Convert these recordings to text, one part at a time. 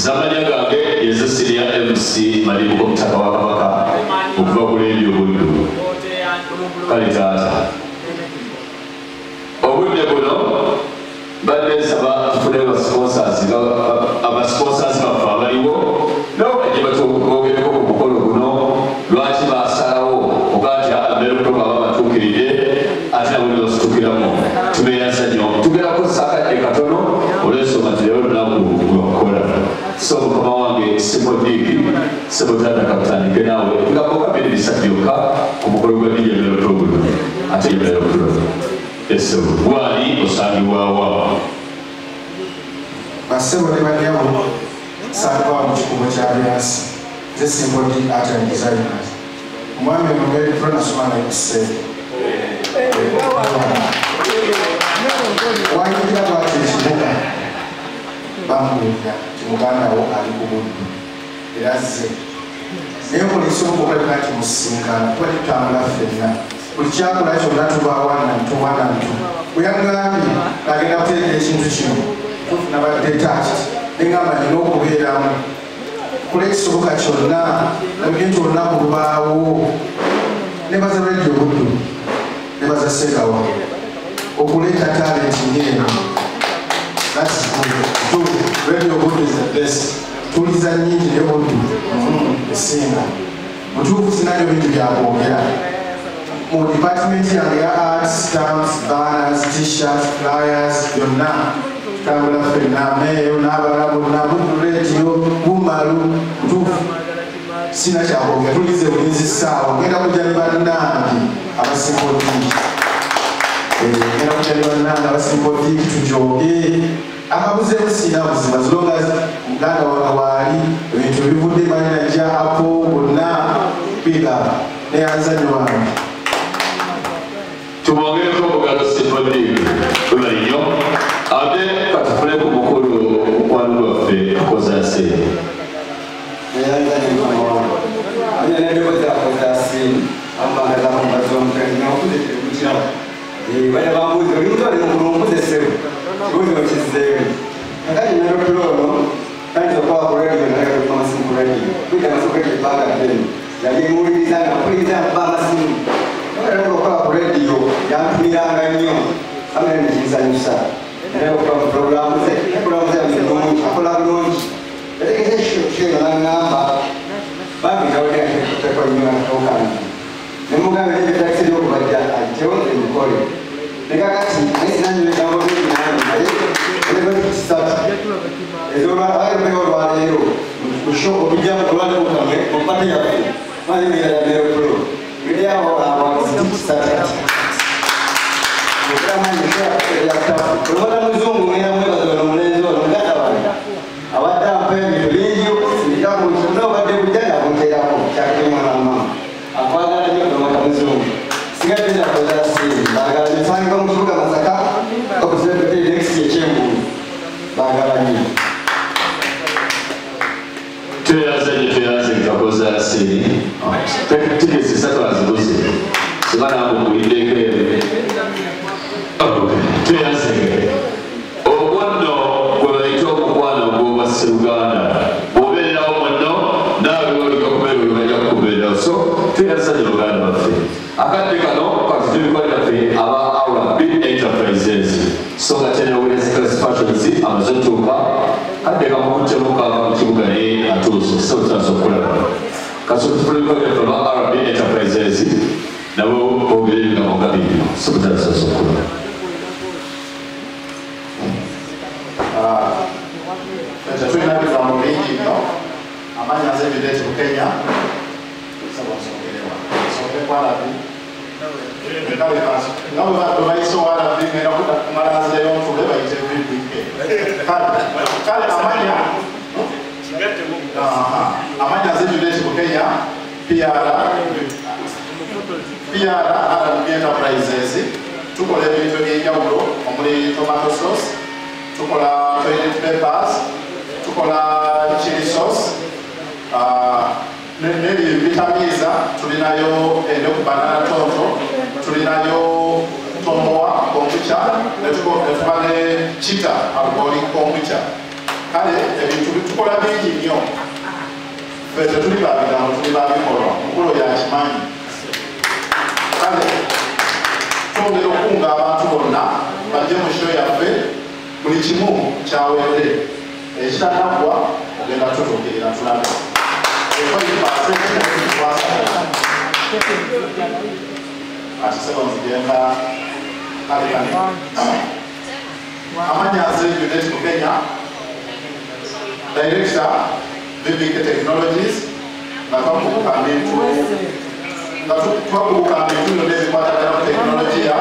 Zamanya gange yeze Senior MC Malibuko Mutaka wa Kabaka okuva ku leediyo Buddu. Kale taata, obudde buno mbadde nsaba tufune abasponsors baffe abaliwo nabo bajje batwogereko ku mukolo guno, lwaki basalawo oga nti Melopro baba batuukiridde ate nabo ne basitukiramu. Tubeeyanza nnyo, tugenda kukozesa akadde katono olw'ensonga nti leero lunaku lwakukola. So mukama wange Simple D, Sebo taata, katutandike naawe ebigambo nga 2-3 byokka ku mukolo gwa DJ Melopro guno. Ate Melopro esebo gwali osangibwawa? Bassebo ne bannyabo, nsangibwa mu kikubo kya Byansi. Nze Simple D Art and Designers. Omwami ono Melopro nasoma naye ku ssente. Wayingira bw'ati ekibuga, bamubuulira nti muganda wo ali ku Buddu era azze. Naye kola ekisoboka okulabika nti musisinkana, tuba tutambula ffenna. Buli kyakola kyonna tuba wanantu wanantu. Bwe yagambye agenda kuteeka ekintu kino, tuufu nabadde touched, ne ŋŋamba nina okubeeramu. Kola ekisoboka kyonna, nabike nti olunaku lubaawo. Nebaza Radio Buddu, nebaza Ssegawa okuleeta talent ng'eno. That's good. Radio Buddu is the best. Tuliza nnyingi ne Buddu esinga. Mutuufu sinayo bingi byakwogera. Mu department yange ya arts, stamps, banners, t-shirts, flyers, byonna tutambula ffenna, meeyo n'abalala bonna, Buddu Radio, Bumalu, mutuufu sina kyakwogera. Tulize bulinzi ssaawa, ngenda kujja ne bannange aba Simple D. Ngenda kujja ne bannange aba Simple D tujooge. Akabuzeemu sina buzibu, as long as muganda wange waali, ebintu bivudde manajja apo bonna big up. Neyanza nnyo wange. Tumwongereko obugalo Simple D, webale nnyo. Ate katufune ku mukulu mukwano gwaffe Kozase. Neyanza nnyo mukama wange. Ate n'eddoboozi lya Kozase, ambangaza ku mbazi omugenzi nakuze tekukiramu. Bajja bambuuza, oli muto ali mukulu nkuze ssebo. Kibuuzo kizzeemu. Kakati Melopro ono, tandise okukola ku radio naye okuba amasimu ku radio. Kuyita amasimu ku radio ebbanga ddene. Yali muwuliriza nga mpuliriza nkuba amasimu. Naye okukola ku radio yantumiranga nnyo. Amene nekinsanyusa. Naye okukola mu pulogulaamu ze, pulogulaamu ze nnungi, akola bulungi. Yategese show eno n'aŋŋamba, bambi nawulira nga tekutteko nnyo nga ne mugamba ebyetagisa ebyokubajja ajjewo nze mbikole. Ne kakati naye sina nnyo ebigambo bingi nange, naye ebyo kisatu. Ez'olwaleero olwaleero, mu show olujja olwaleero kamwe, mu party yaffe, maze embeera ya Melopro. Ngeri awo abawagizi kisatu kati. Olwala muzungu ngenda mwebaza ono omulenzi ono muganda wange. Abadde ampa ebintu bingi, sirika obadde bujja nga bunteerako, kyakati mwana wa maama. Akwagala nnyo Promota Muzungu. Sigadde nakoza ssimu. Baagala nnyo. Nsangibwa mu kibuga Masaka, opposite Hotel Next eky'engulu. Baagala nnyo. Tweyanze nnyo, tweyanze Kakoza Yasini. Tiketi 3 aziguze. Siba nange okuliddeko ebyo. Tweyanze. Ogwo nno gwe bayita omukwano gw'obwasseruganda. Bw'obeererawo munno, naawe olina okubeera oyo bajja kukubeererawo. So tweyanze nnyo baganda baffe. Akadde kano kati tubikola naffe aba RB Enterprises. So nga tena West Fashions amaze otuuka, kadde kamukuttemu kava mu kibuga naye atuuse. So tutaasa okulaba. Kasooka tubikola naffe aba RB Enterprises nabo boogere ebigambo nga bibyo. So tutaasa okulaba. Tetulina bigambo bingi nnyo. Amannya nze Juliet Bukenya. Nsaba nsongerewa. Nsonge ku RB. Nga bwe bayise owa RB, ngenda kumala nzireyo ntuule bayite VBK. Kale amanya amanya nze Juliet Bukenya, PR RB Enterprises. Tukola ebintu eby'enjawulo omuli tomato sauce, tukola toilet papers, tukola chili sauce, n'ebyo bitamiiza. Tulinayo eno banana tonto, tulinayo tombowa kombucha, ne tuba ne chita alcoholic kombucha. Kale ebintu bitukola bingi nnyo. Ffe tetuli ba bigambo, tuli ba bikolwa. Mukulu yakimanyi. Kale twongera okukunga abantu bonna bajje mu show yaffe, buli kimu kyawedde. Ekitanaggwa ogenda tutuukirira tulabe. Ati sebo nzigenda kale kale. Amanya nze Juliet Bukenya, Director BBK Technologies, nga twakuguka bintu byonna ebikwatagana ku tekinologiya.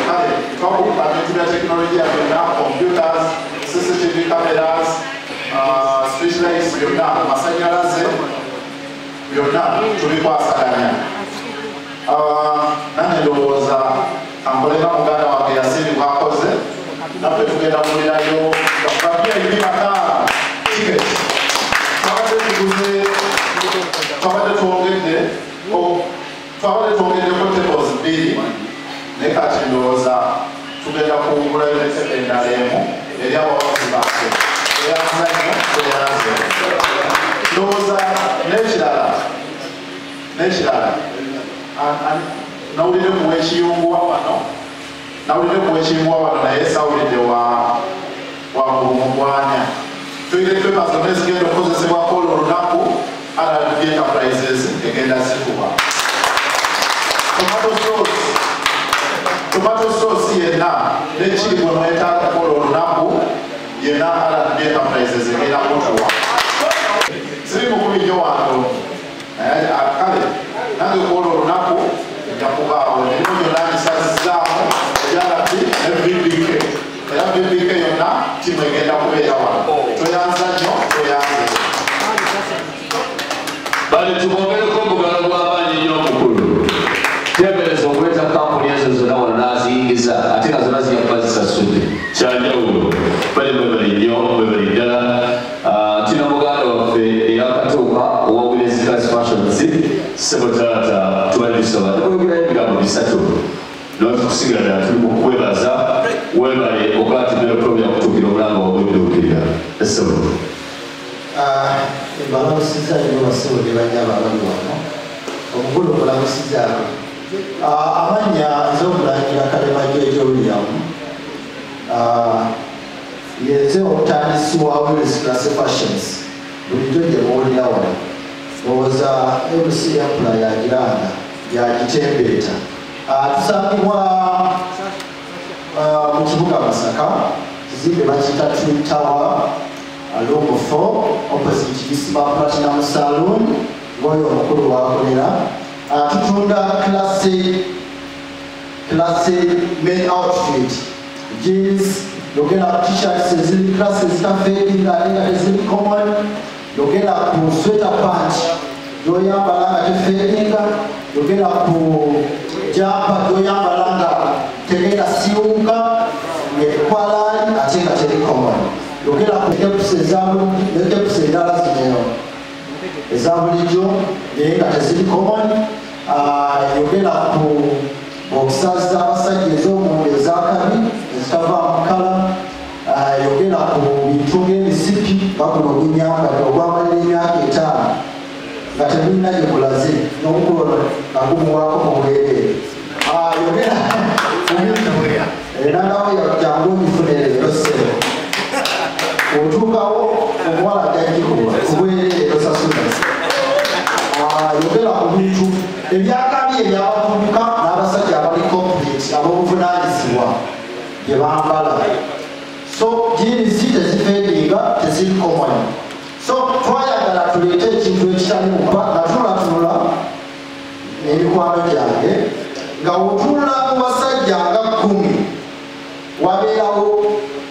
Kale twakuguka bintu bya tekinologiya byonna, computers, CCTV cameras, street lights byonna, amasannyalaze byonna tubikwasaganya. Nange ndowooza ankolera muganda wange Yasini bw'akoze, naffe tugenda kulirayo nga ebi 5 ticket. Twabadde twongeddeko tables 2, naye kati ndowooza tugenda kuwugulayo ne table endala emu eri abawagizi baffe. Tweyanza nnyo, tweyanze. Ndowooza n'ekirala nawulidde ku w'ekiyungu wano, naye sawulidde wa Mugwanya. Toilet paper zonna ezigenda okukozesebwako olwo olunaku, RRB Enterprises egenda zikuba. Tomato sauce yenna n'ekiri gwe mwetaaga olwo olunaku yenna RRB Enterprises egenda kutuwa. Siri mukubi nnyo wano, naye kale nange kwolwo olunaku nja kubaawo emirimu gyonna ngisazizaamu ebya RRB ne BBK. Era BBK yonna ttiimu egenda kubeera wano. Toyanza nnyo, toyanze. Bale tubongereko omugalo gw'amaanyi nnyo omukulu. Teebereza okuleeta kampuni ezo zonna wano n'aziyingiza ate nga zonna zijja kuba zisasudde. Kyanjawulo. Bale mwebale nnyo, mwebale ddala. Tulina muganda waffe eyakatuuka owa Willis Class Fashions, ssebo taata tubadde tusaba tekwogerayo ebigambo 3. N'otukusigira ddala tuli mu kukwebaza, weebale okuba nti Mero Program yakutuukira omulanga w'obwedduukirira. Ssebo. Mbalamusiza nnyo bassebo ne bannyabo abali wano. Omukulu mbalamusizaako. Amannya nze omulangira Kalema George William. Yenze omutandisi wa Willis Class Fashions. Bulijjo gye muwulira wano. Ndowooza MC Empula yagiranga, yagitembeeta. Tusangibwa mu kibuga Masaka, kizimbe bakiyita Twin Tower, room 4, opposite Isma Platinum Saloon, ng'oyo omukulu w'akolera. Tutunda classy men outfit, jeans, yogera ku t-shirts eziri classy ezitafeedinga ate nga teziri common, yogera ku sweater pant gy'oyambala nga tefeedinga, yogera ku jumper gy'oyambala nga tegenda siwuka ng'ekwalaali ate nga teri common. Yogera ku caps endala zino eza bulijjo naye nga teziri common. Yogera ku boxers z'abasajja ez'omunda ez'akabi ezitavaamu kkala. Yogera ku bintu ng'emisipi nga guno gunyambadde ogwamalira emyaka 5 nga tegulina gye gulaze n'omukulu ono nga gumuwaako mu bwereere. Yogera ku bintu nandawo jangu ogifune leero ssebo. Otuukawo omuwala ajja kugikuwa ku bwereere tosasula. Yogera ku bintu ebyakabi ebyabavubuka n'abasajja abali complete ab'obuvunaanyizibwa bye bambala. So jeans tezifeedinga, teziri common. So twayagala tuleete ekintu ekitali mupa nga tunulatunula n'emikwano gyange nga otunula mu basajja nga 10 wabeerawo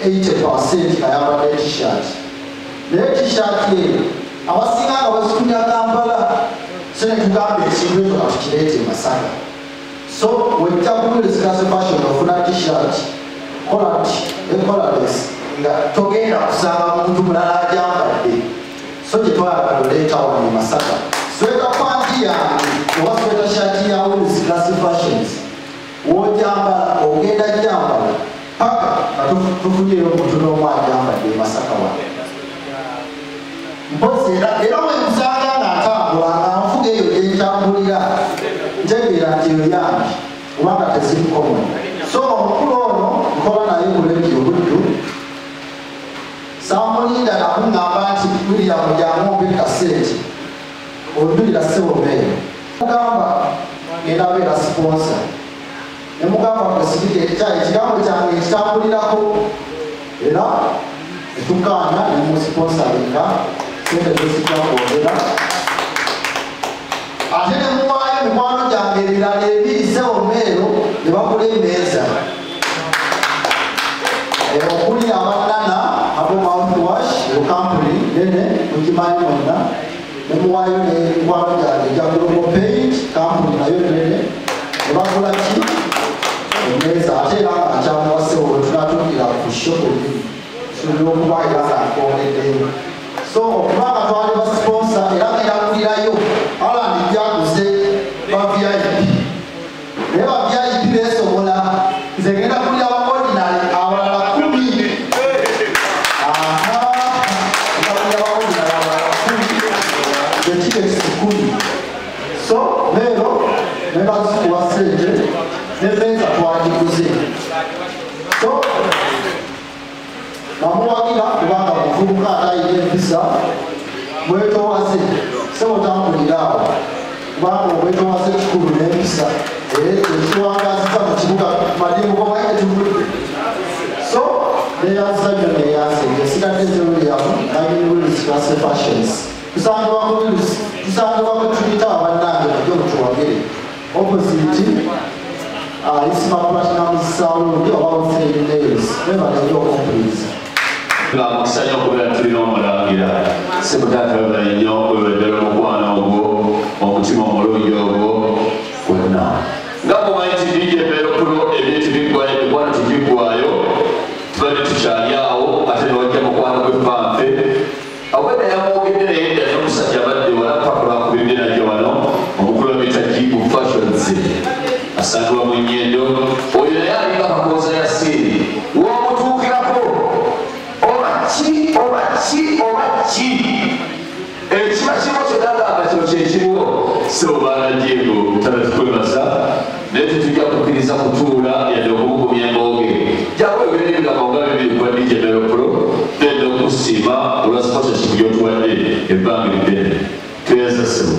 80% ayambadde t-shirt. Naye t-shirt eyo abasinga nga bazitumya Kampala, so ne tugamba ekintu ekyo katukireete e Masaka. So wejja ku Willis Class Fashion ofuna t-shirt colorless nga togenda kusanga muntu mulala agyambadde. So gye twayagala oleeta wano e Masaka. Sweater pant yange oba sweater shirt ya Willis Class Fashions Wojambala ogenda jambala paka nga tufunyeyo omuntu n'omu ajambadde e Masaka wano. Mpozi era bwe nsanga ng'atambula nga nfuga eyo gye ntambulira ntegeera nti eyo yange kubanga teziri common. So omukulu ono nkola naye ku Radio Buddu, saamulinda nakuŋŋamba nti William jangu ompe kasente ondulira ssebo meeyo. Mugamba ngenda beera sponsor. Ne mugamba kwesirike ekigambo kyange nkitambulirako era etukaana ne musponsoringa sente zesijja kwogera. Ate ne muwaayo mikwano gyange ebirala ebiri ssebo meeyo ne bagula emmeeza. Okuli abannana abo mouthwash eyo kampuni nene mugimanyi mwenna. Ne muwaayo n'emikwano gyange egya Global Paint kampuni nayo nene ne bagula ki emmeeza. Ate era nga nkyamuwa ssebo bwe tunaatuukira ku show kwennyini nsuubira okuba era nga nkwongeddeyo. So okubanga twali ba sponsor era ng'erakulirayo Alan byaguze ba VIP. Naye ba VIP beesobola, nze ngenda kulira ba ordinary abalala 10. Aha, ngenda kulira ba ordinary abalala 10. The tickets 10. So leero ne bazikuwa ssente n'emmeeza twagiguze. So namuwagira kubanga muvubuka atayina empisa mwetowaze ssebo tambulira awo kubanga omwetowaze kikulu n'empisa era ekiwangaziza mu kibuga madingo gomanyi tetuvudde. So neyanza nnyo neyanzenge esigadde ze William nanyini Willis Classy Fashions. Tusangibwa ku Willis, tusangibwa ku tuyita abannange mujje mutuwagire opposite Isma Platinum Salon oba Hussein Nails. Mwebale nnyo okumpuliriza. Mukisa nnyo okubeera tulina omulangira. Ssebo taata webale nnyo webale ddala omukwano ogwo, omutima omulungi ogwo gwonna. Nga mumanyi nti DJ Mero Pro ebintu biggwayo, emikwano tegiggwayo, tubadde tukyali awo ate ne wajja mukwano gw'effanfe. Awedda yamwogedde naye edda n'omusajja abadde wala paka lwakubidde najja wano, omukulu bamuyita Jibu Fashions asangibwa mu Nnyendo. Oyo naye alinga Kakooza Yasiini, w'omutuukirako oba ki oba ki oba ki ekiba kimu kyonna ngamba kino kye kiriwo. Ssebo baana Diego tata tukwebasa naye tetujja kukkiriza kutuula yadde okubugumya embooge. Jangu oyogere ebigambo nga bibiri kuba DJ Mero Pro then okusiima olwa sponsorship gy'otuwadde ebbanga eddene. Tweyanza ssebo.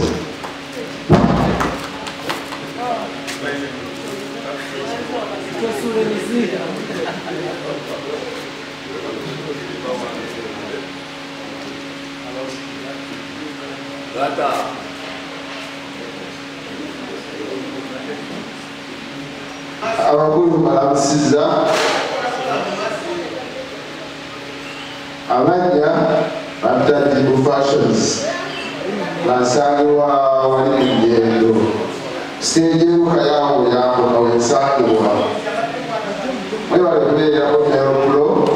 Abakulu balamusiza abajja bamuyita Jibu Fashions bansangibwa wali mu Nnyendo siteegi eruka yawo yambuka wensangibwa. Mwebale kubeerako Mero Pro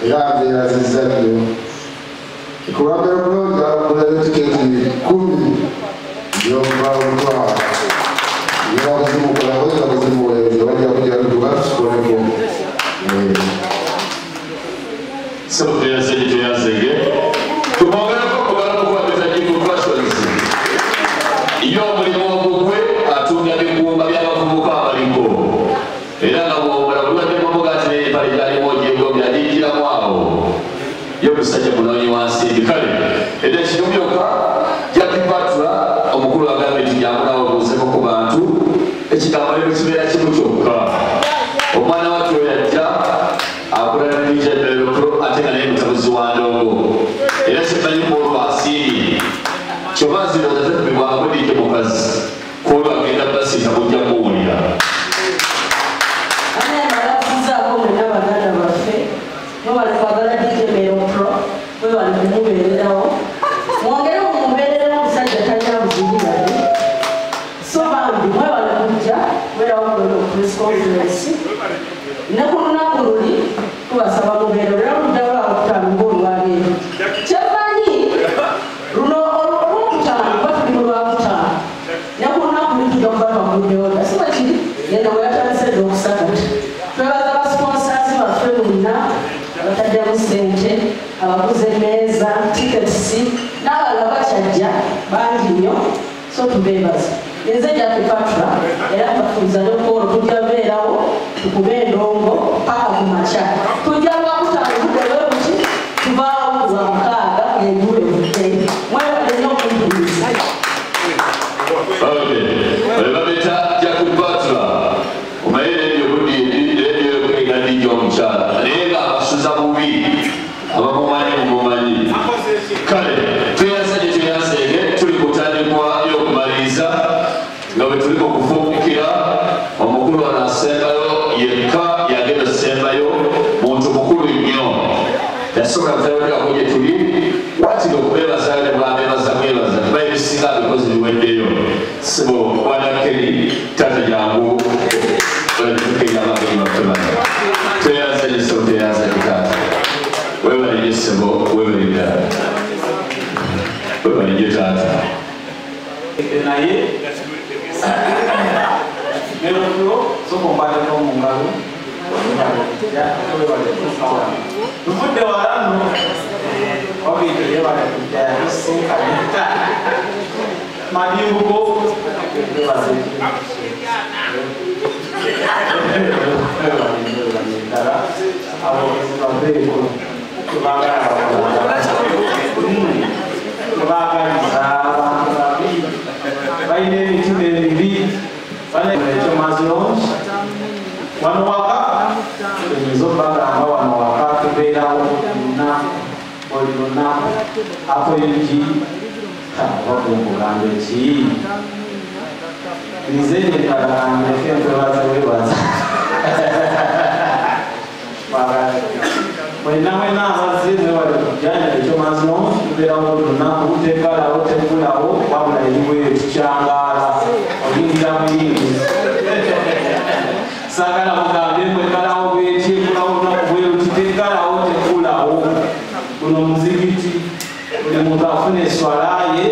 era mbeerazizza nnyo. Ku lwa Mero Pro njagulayo tiketi 10 gy'omuva omutwalo. Ngenda kuzimukolako nga kuzimuweereza bajja kujja tutuka tukikoleko. Ssebo tweyanzege tweyanzege. Tumwongereko omugalo okukwatisa Jibu Fashions. Ye omulimu ogugwe atunda bigumba by'abavubuka abaliko. Era nga bw'obola bulwadde bw'omuga ati n'empale gy'alimu ogyegombye agiyigiramu awo. Ye musajja munoonyi wa nsimbi. Kale edda kino byokka Jackie Butler omukulu agambye nti jangu naawe obuuzeeko ku bantu ekigambo leero kibeera kimu kyokka. Omwana wattu oyo ajja akola ne DJ Mero Pro ate nga naye mutabuzi wa ndongo. Era kyemmanyi ku olwo asiimye. Kyova nzirowooza tekubibwangako DJ mukazi ku olwo agenda basiita mujja kumuwulira. Ane mbalamusizaako mwenna baganda baffe mwebale kwagala DJ Mero Pro, mwebale kumubeererawo. Mwongere mumubeererawo omusajja talina buzibu yadde. So bambi mwebale kujja kubeerawo ku press conference. Ne ku lunaku luli tubasaba mubeere era oludda lwakutaano ng'olwaleero. Kyemmanyi luno olwokutaano kuba tuli mu lwakutaano ne ku lunaku luli tujja kuba twaguddewo dda si bwe kiri? Abaguze emmeeza, tickets n'abalala bakyajja bangi nnyo, so tubeebaza. Nze Jackie Patra era tubafuuza n'okukola tujja beerawo tukube endongo paka ku makya. Tujja lwakutaano obudde bwe buti tuvaawo ku Lwamukaaga ng'enjula evudde. Mwebale nnyo okumpuliriza. Okay. Babeta Jackie Patra. Omanyi leediyo buddi leediyo ekwega ddijja omukyala naye ng'abasuza bubi abamumanyi mumumanyi. Kale tweyanza gye tweyanzeege tuli ku ntandikwa y'okumaliriza nga bwe tuli mu kufumbikira omukulu ono asembayo yekka yagenda osembayo muntu mukulu nnyo yasobola kutandikako gye tuli waakiri okubeebaza ne bwabeebaza mwebaza kuba ebisinga abikozi biweddeyo. Ssebo Bwana Kelly taata jangu tukeera abagenyi baffe bano. Tweyanze nnyo ssebo, tweyanze nnyo taata. Weebale nnyo ssebo, weebale ddala. Weebale nnyo taata. Naye Meropulo sooka onkwateko mu ngalo tuvudde wala nno wabiito yeebale kujja yatusisinkanye Madimbuko weebaze ddala abo baveeko tebaagala tebaagaliza abantu babi balina emitima emibi ekyo mazilongi wano waka tuyinza obbagamba wano waka tubeerawo buli lunaku akoyugi bakugamba eki nze nendala ndeke webaza mwena mwena abazze mwebale kujjanja ekyo mazilongi tubeerawo buli lunaku teggalawo teggulawo wabula eriweeru tukyangaala oyingira muyingi saagala mugambe mweggalawo bweki eggulawo olunaku bweru titeggalawo teggulawo guno muzigiti buli muntu afuna eswala ye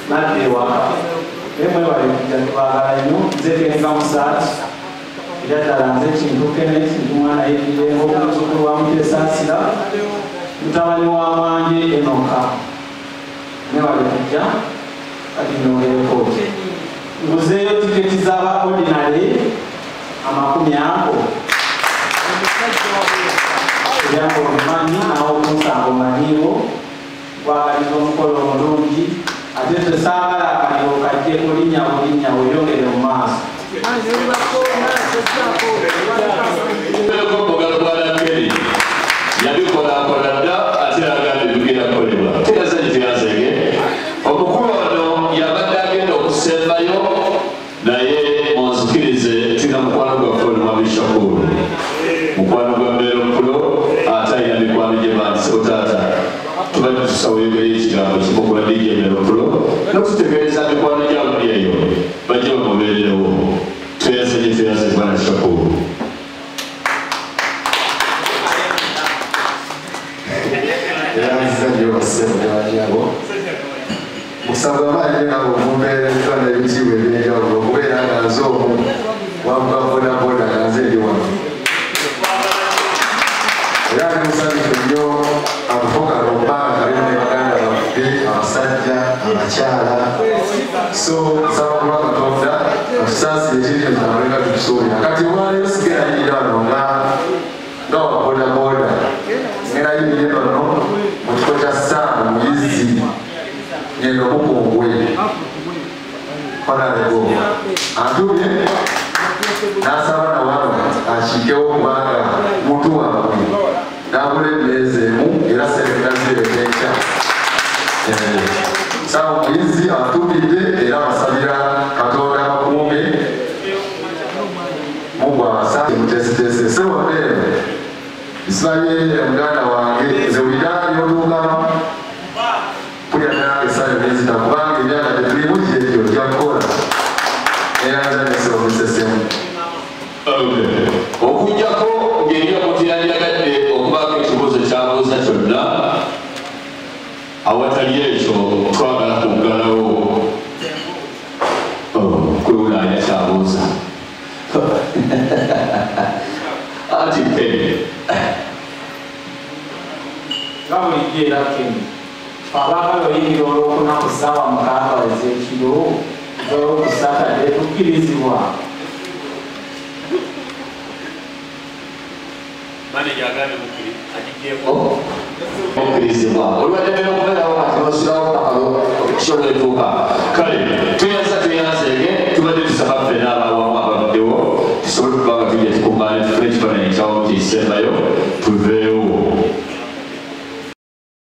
nadda ewaka naye mwebale kujja tubaagala nnyo nze Keneka Musaati era ddala nze Kintu Kenneth ndi mwana yeddirenga omuzzukulu wa Mutesaasira mutabani wa Mwanje Enoka mwebale kujja kati nyongereko nguzeeyo tiketi z'aba ordinary 40 era ng'obimanyi nawe omusango omanyiwo gwagaliza omukolo omulungi ate tesaagala akaliro kajje kulinnya bulinnya weeyongere mu maaso. Mugalo Bwana Kelly yabikolakola dda ate agambye bigenda kukolebwa. Tweyanze gye tweyanzeege omukulu ono yabadde agenda okusembayo naye munzikirize tulina mukwano gwaffe ono Mwami Shakuru mukwano gwa Meropulo ate alina mikwano gye bansi taata tubadde tusaba oyogereyo ekigambo kimu ku DJ Meropulo n'otutegeereza mikwano gyabwe eyo bajje bamubeerewo. Tweyanze gye tweyanze Bwana Shakuru. Era nziza nnyo bassebo ne bannyabo. Musango amaanyi nga ovumbeereddwa n'ebitiibwa eby'enjawulo okubeera nga nze omu wavuga bodaboda nga nze ndi wano. Era ndi musanyufu nnyo akufuuka lubbanga alimu ne baganda baffe abasajja abakyala. So nsaba kuba Katonda atusaasire ekintu tutambule nga tukisuubira. Kati olwaleero sigenda yimirira wano nga wa bodaboda. Ngenda yimirira wano mu kifo kya Sam Muyizzi ngenda omukungwe Honorable antumye n'asaba na wano akiikewo kubanga muntu wammwe n'agula emmeeza emu era ssente nazireeta enkya. Sam Muyizzi abatumidde era abasabira Katonda abakuume Mungu abasaase muteesiteese. Ssebo ndeero Ismail muganda wange nze buli ddaala ly'otuukamu mpulira nange essanyu nenzita kubanga emyaka gye tulimu gyegyo ojja kukola era nza nessebo musesemu. Okuggyako ng'eri omuntu yandyagadde okubaako ekibuuzo ky'abuuza kyonna awatali ekyo twagala kuggalawo kwewunaanya kyabuuza. Ati Kelly. Nga bulijjo era Kenya abaagala oyingira olwokuna ku ssaawa 6 ez'ekiro ku Saturday tukkirizibwa. Okkirizibwa olwadde n'okubeerawo kati nosirawo kakalo kisobola etuuka. Kale tweyanza tweyanzeege.